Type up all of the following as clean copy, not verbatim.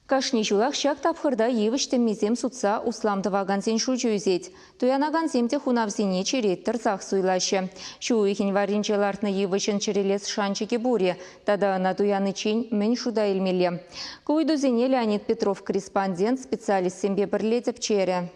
Кашни ҫулах ҫак тапхӑрта йывӑҫ тӗммисем сутса услам тӑвакансен шучӗ ӳсет. Туянакансем те хунавсене черет тӑрсах суйлаҫҫӗ. Ҫу уйӑхӗн варринче лартнӑ йывӑҫӑн чӗрӗлес шанчӑкӗ пур-и тата ӑна туяниччен мӗн шута илмелле? Ку ыйтусене Леонид Петров корреспондент специалистсемпе пӗрле тӗпчерӗ.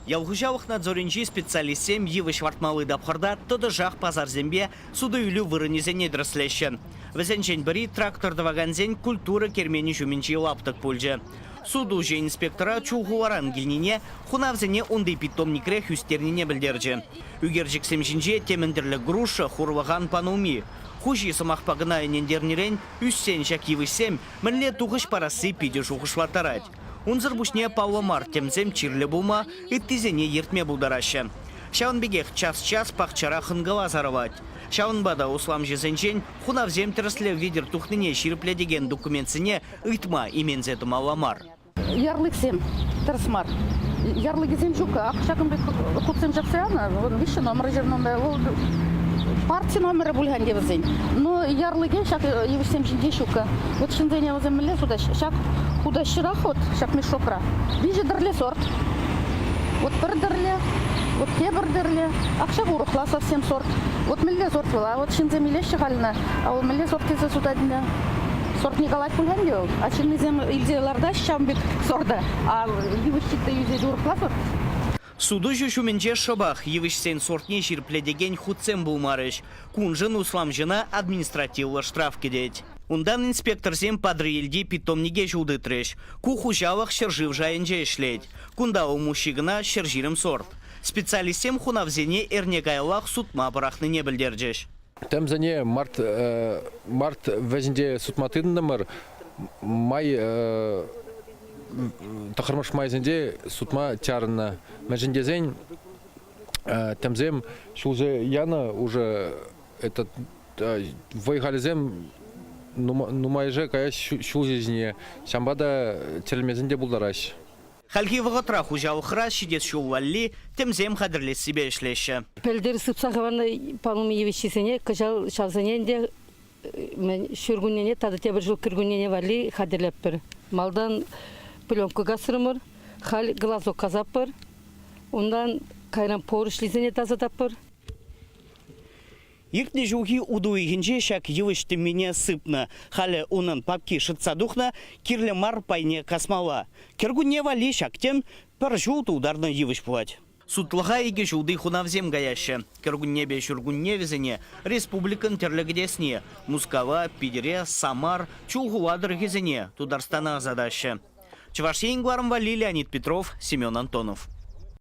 Ял хуҫалӑх надзорӗнчи специалистсем йывӑҫ лартмалли тапхӑрта тӑтӑшах пасарсемпе суту-илӳ вырӑнӗсене тӗрӗслеҫҫӗ. Вӗсенчен пӗри трактор тӑвакансен культура керменӗ ҫумӗнчи лаптӑк пулчӗ. Сутуҫӑ инспектора Чулхуларан килнине, хунавсене унти питомникрех ӳстернине пӗлтерчӗ. Ӳкерчӗксем ҫинче темӗн тӗрлӗ груша, хурлӑхан панулми. Хуҫи сӑмахпа кӑна ӗнентернӗрен ӳссен ҫак йывӑҫсем мӗнле тухӑҫ парасси питӗ шухӑшлаттарать. Унсӑр пуҫне паллӑ мар тӗмсем чирлӗ пулма, ыттисене ертме пултараҫҫӗ. Ҫавӑн пекех час-час пахчара хӑнкӑла сарӑлать. Ҫавӑнпа та усламҫӑсенчен хунавсем тӗрӗслев витӗр тухнине ҫирӗплетекен документсене ыйтма именсе тӑмалла мар. Ярлыксем тӗрӗс мар. Ярлыкӗсем ҫук. Ак ҫакӑн пек хутсем ҫакса янӑ. Вӑл виҫҫӗ номер ҫырнӑ. Вӑл парти номерӗ пуль-ха ӗнтӗ вӗсен. Но ярлыкӗ ҫак йывӑҫсем ҫинче ҫуккӑ. Вот ҫынсене вӗсем мӗнле сутаҫҫӗ? Ҫак хутаҫҫӑрах вот ҫак мешокра виҫӗ тӗрлӗ сорт. Вот пӗр тӗрлӗ, вот тепӗр тӗрлӗ. Ак ҫак урӑхла совсем сорт. Вот мӗнле сорт вӑл? А вот ҫынсем илеҫҫӗ халь ӑна. А вӑл мӗнле сорт тесе сутать ӗнтӗ? Сортне калать пуль-ха ӗнтӗ вӑл. А ҫыннисем илсе лартаҫҫӗ ҫавӑн пек сорта. А йывӑҫ ҫитсе ӳсет урӑхла сорт. Сутуҫӑ ҫумӗнче шӑпах йывӑҫсен сортне ҫирӗплетекен хутсем пулмарӗҫ. Куншӑн усламҫӑна административлӑ штраф кӗтет. Унтан инспекторсем Патӑрьелти питомнике ҫул тытрӗҫ. Ку хуҫалӑх ҫӗршыв шайӗнче ӗҫлет. Кунта улмуҫҫи кӑна 120 сорт. Специалистсем хунавсене эрне каяллах сутма пӑрахнине пӗлтерчӗҫ. Тӗмсене март март вӗҫӗнче сутма тытӑнтӑмӑр. Май тӑххӑрмӗш майсенче сутма чарӑннӑ. Мӗншӗн тесен тӗмсем ҫулса янӑ уже этот вӑй-халӗсем нумайӑшӗ каяҫ ҫулҫӑ ҫине. Ҫавӑнпа та чӗрӗлмесен те пултараҫ. Хальхи вӑхӑтра хуҫалӑхра ҫитес ҫул валли тӗмсем хатӗрлессипе ӗҫлеҫҫӗ. Пӗлтӗр сыпса хӑварнӑ панулми йывӑҫҫисене кӑҫал ҫавсене ӗнтӗ ҫуркуннене тата тепӗр ҫул кӗркуннене валли хатӗрлетпӗр. Малтан пленка касрӑмӑр, халь глазок касатпӑр. Унтан кайран поручнисене тасататпӑр. Иртнӗ ҫулхи утӑ уйӑхӗнче ҫак йывӑҫ тӗммине сыпнӑ. Халӗ унӑн папки шӑтса тухнӑ, кирлӗ мар пайне касмалла. Кӗркунне валли ҫак тӗм пӗр ҫул тултарнӑ йывӑҫ пулать. Сутлӑха икӗ ҫулти хунавсем каяҫҫӗ. Кӗркуннепе ҫуркунне вӗсене республикӑн тӗрлӗ кӗтесне, Мускава, Питӗре, Самар, Чулхула тӑрӑхӗсене, Тутарстана ӑсатаҫҫӗ. Чӑваш Ен кӑларӑм валли Леонид Петров, Семен Антонов.